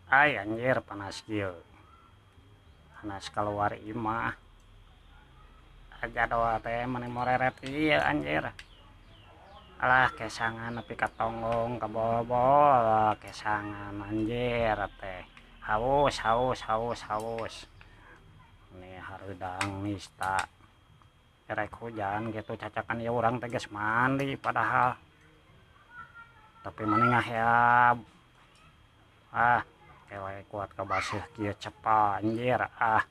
Ay anjir panas kieu. Panas keluar imah. Aja doa teh meni moreret ieu anjir. Alah kesangan nepi ka tonggong ka bol-bol kesangan anjir teh. Haus haus haus haus. Ini hareudang nista. Erek hujan gitu cacakan ieu urang teh geus mandi padahal. Tapi meni ngaheab. Ah kewe kuat kabaseuh kieu cepa anjir ah.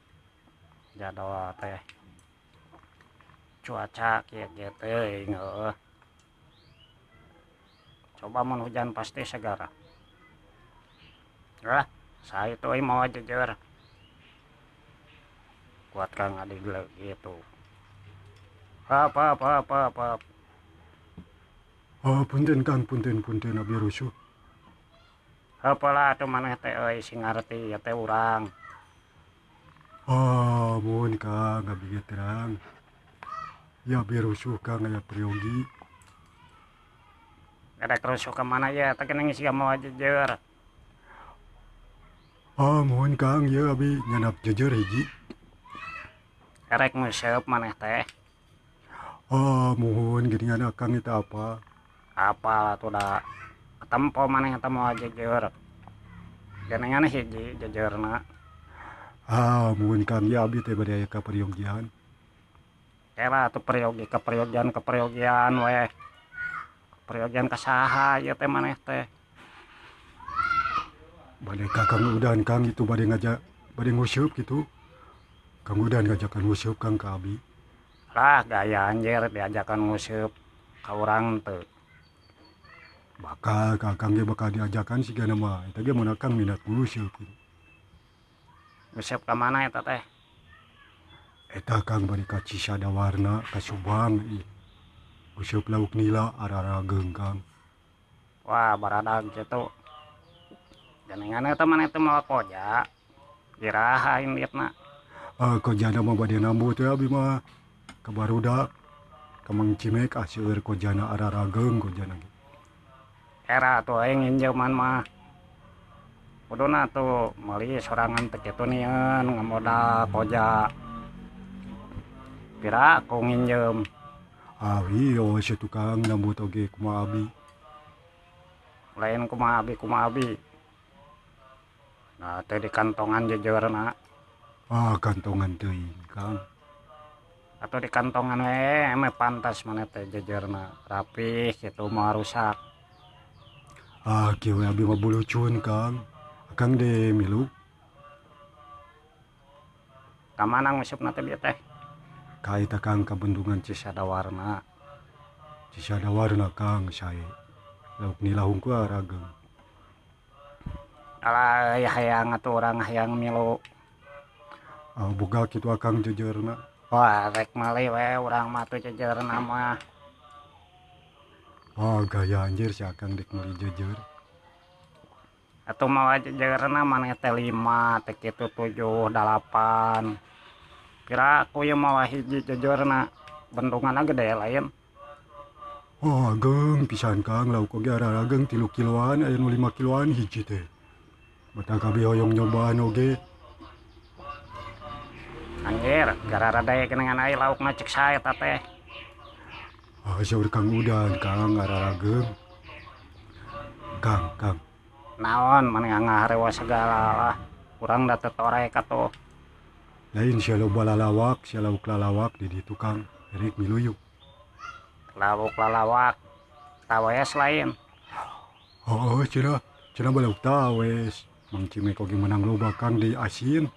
Jadwal teh cuaca kieu kieu teuing heueuh. Coba mun hujan pasti segar. Ah, saya itu mau jujur. Kuat kang ngadigle gitu. Hap hap hap hap hap. Oh, punten Kang, punten punten abi rusuh. Heupeula atuh maneh teh euy sing ngarti ieu teh urang. Oh, muhun Kang, abi ge terang. Ya abi rusuh Kang aya peryogi. Erek rusuh ka mana ye teh geuning siga mawa jeujeur. Oh, muhun Kang, ieu abi nyanap jeujeur hiji. Erek nguseup maneh teh. Oh, muhun geuningan akang eta apa? Apal atuh da katempo maneh eta mawa jeujeur. Geuningan hiji jejeurna. Ah, muhun Kang, ieu abi teh bade aya kaperyogian. Kela atuh peryogi kaperyogian kaperyogian weh. Peryogian ka saha ieu teh maneh teh. Bade ka Kang Udan Kang itu bade ngajak bade nguseup gitu. Kang Udan ngajakan nguseup Kang ka abi. Lah gaya anjir diajakan nguseup ka urang teu. Bakal ka Akang ge bakal diajakan sigana mah eta ge mun Akang minat nguseup gitu. Nguseup ka mana eta teh? Eta Kang bari ka Cisadawarna ka Subang ih. Nguseup lauk nila ararageung Kang. Wah baradag kitu. Geuningan eta maneh teh mawa koja. Iraha inditna. Ah, kojana mah bade nambut we abi mah. Ka barudak ka Mang Cimek ah seueur kojana ararageung kojana ge. Era atuh aing nginjeuman mah. Kuduna atuh meuli sorangan teh kitu nieun ngamodal koja. Pira ku nginjeum. Ah, wios atuh Kang nambut oge kumaha abi. Lain kumaha abi kumaha abi. Nah teu dikantongan jeujeurna. Ah, kantongan teuing Kang. Atuh dikantongan we emeh pantas maneh teh jeujeurna rapih kitu moal rusak. Ah, kieu we abi mah bulucun Kang. Akang de milu. Ka mana ngusupna teh bieu teh? Ka eta Kang ka bendungan Cisadawarna. Cisadawarna Kang sae. Lauk nila hungkul arageung. Alah euy hayang atuh urang hayang milu. Ah, boga kitu akang jeujeurna. Wah rek meuli we urang mah atuh jeujeurna mah. Ah, gaya anjir si akang dek meuli jeujeur. Atuh mawa jeujeurna maneh teh 5 teh kitu 7 8. Pira ku ieu mawa hiji jeujeurna bendunganna gede lain. Oh, ageung pisan Kang, lauk oge ararageung 3 kiloan aya nu 5 kiloan hiji teh. Matak abi hoyong nyobaan oge. Anjir, gararade geuningan ai laukna ceuk saha eta teh. Ah, saur Kang Udan Kang ararageung. Kang, Kang. Naon maneh ngaharewa segala lah. Urang da teu torek atuh. Lain sia loba lalawak, sia lauk lalawak di ditu Kang. Rek milu yuk. Lauk lalawak tawes lain. Oh, cenah, cenah balauk tawes. Mang Cimek oge meunang loba Kang di asin.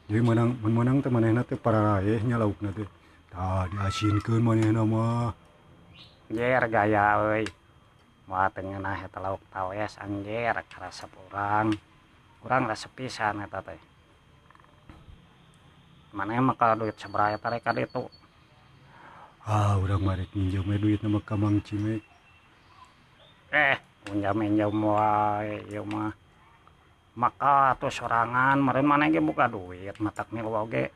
Jadi meunang mun meunang teh manehna teh pararaeh nya laukna teh. Tah diasinkeun manehna mah. Anjir gaya euy. Moal teu ngeunah eta lauk tawes anjir karesep urang. Urang resep pisan eta teh. Maneh mah duit sabaraha eta rek ka ditu. Ah, urang mah rek minjem we duitna mah ka Mang Cimek. Eh, minjem-minjem wae ieu mah. Maka atuh sorangan meureun maneh ge boga duit matak milu oge.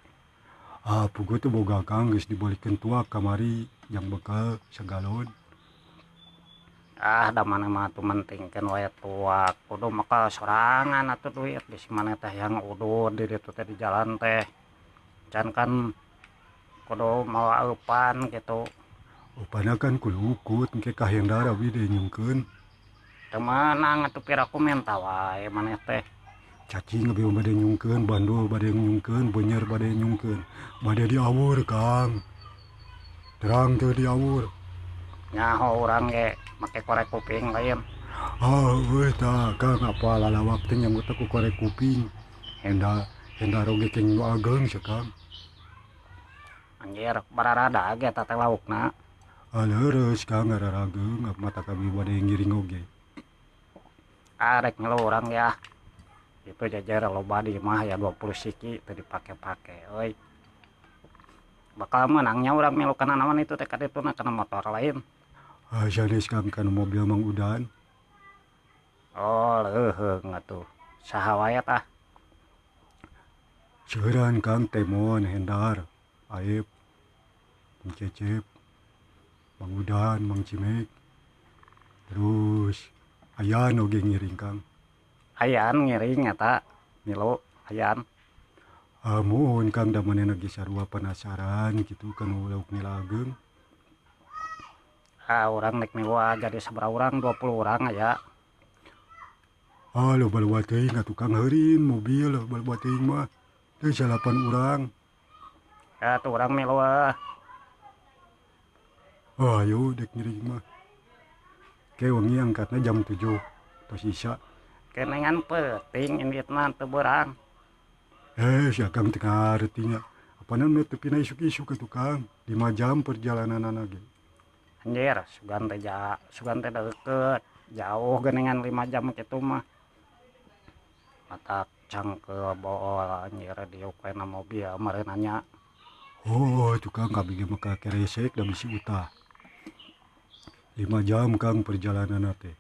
Ah, puguh teh boga Kang geus dibalikeun tuak kamari jang bekal sagalon. Ah, da maneh mah atuh mentingkeun wae tuak. Kudu maka sorangan atuh duit bisi maneh teh yang udud di ditu teh di jalan teh. Can kan kudu mawa eupan kitu. Upana kan kulukut engke ka Hendar abi deui nyungkeun. Teu meunang atuh piraku menta wae maneh teh. Cacing abi mah bade nyungkeun, bandul bade nyungkeun, beunyer bade nyungkeun. Bade diawur Kang. Terang teu diawur. Nyaho urang ge make korek kuping lain. Ah, eueuh tah Kang apa lalawak teh nyambut ku korek kuping. Henda Hendar oge keng nu ageng sia Kang. Anjir, bararada ge eta teh laukna. Ah leureus Kang ngararageung mata kami bade ngiring oge. Ah rek ngeluh urang ge ah. Itu jajar loba di imah ya 20 siki teu dipake-pake euy. Bakal meunangnya urang milu kana naon itu teh ka dituna kana motor lain. Ah sanes Kang kana mobil Mang Udan. Oh leuheung atuh. Saha wae tah? Seueuran Kang Temon, Hendar, Aep, Mang Cecep, Mang Udan, Mang Cimek. Terus Ayan oge ngiring Kang. Ayan ngiring eta milu ayan. Ah muhun Kang da manehna ge sarua penasaran kitu kana lauk nila ageung. Ah urang rek milu ah jadi sabaraha urang 20 urang aya. Ah loba-loba teuing atuh Kang heurin mobil loba-loba teuing mah. Teu salapan urang. Ya atuh urang milu ah. Oh ayo dek ngiring mah. Ke wengi angkatna jam 7 tos isya. Kenengan peuting inditna teu beurang. Eh si Akang teu ngarti nya. Apanan mah teu pina isuk-isuk atuh Kang. 5 jam perjalananana ge. Anjir, sugan teh sugan teh deukeut. Jauh geuningan 5 jam kitu mah. Matak cangkeul bool anjir diuk we na mobil meureun nya. Oh, tukang kami ge mah keresek da bisi utah. 5 jam Kang perjalanan teh.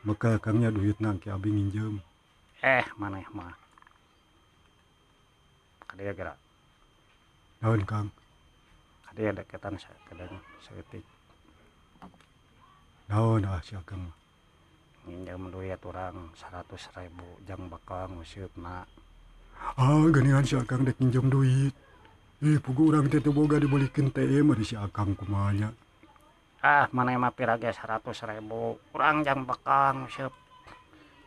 Maka Kangnya duitna ke abi nginjem. Eh, maneh mah. Kadieu geura. Naon Kang? Kadieu deketan sakedeung saeutik. Naon ah si Akang mah. Nginjem duit urang 100.000 jang bakal nguseupna. Ah, geuningan si Akang dek nginjem duit. Ih, puguh urang teh teu boga dibeulikeun TM ari si Akang kumaha nya. Ah, maneh mah pira ge 100.000 urang jang bakal nguseup.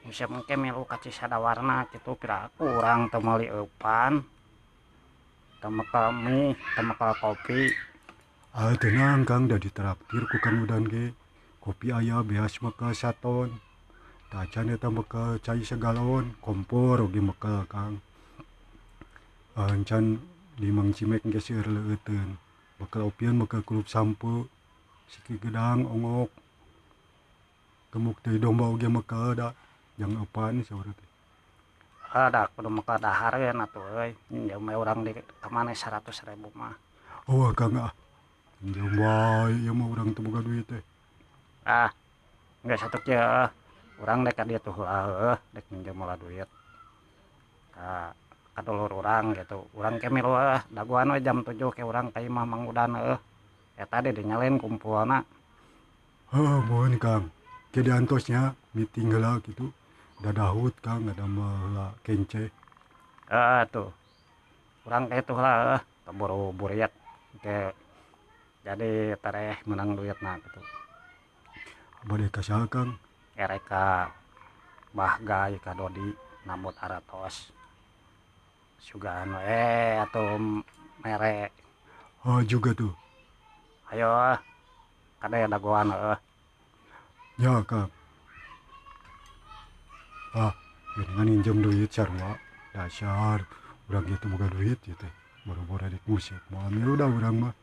Nguseup engke milu ka Cisadawarna kitu pira urang teu meuli eupan. Teu mekel mie, teu mekel kopi. Ah, tenang Kang da ditraktir ku Kang Udan ge. Kopi aya beas mekel saton. Tacan eta mekel cai segalon, kompor oge mekel Kang. Ah, encan di Mang Cimek ge seueur leueuteun. Bekel opieun mekel kulup sampe. Siki gedang ongok. Gemuk teh domba oge mekel da jang eupan saur teh. Ah, da kudu mekel dahareun atuh euy. Nginjem we urang di ka maneh 100.000 mah. Oh, Kang ah. Nginjem wae ieu mah urang teu boga duit teh. Ah, geus atuh kieu heuh. Urang dek ka dieu tuh heula heuh, dek nginjem heula duit. Ka dulur urang gitu. Urang ke milu heuh, dagoan we jam 7 ke urang ka imah Mang Udan heuh. Eta di dinya lain kumpulna. Heuh, muhun Kang. Ke diantosnya meeting heula kitu. Dadahut Kang ada mah heula kence. Heeh tuh. Urang ka itu heula heuh, keburu buriet. Ke jadi tereh menang duitna kitu. Bade ka saha Kang? Erek ka Bah Gai ka Dodi nambut aratos. Sugan we atuh mere. Oh juga tuh. Ayo ah. Kade dagoan heuh. Ya Kang. Ah, geuningan nginjem duit sarua. Dasar urang ge teu boga duit ieu teh. Boro-boro rek nguseup moal milu da urang mah.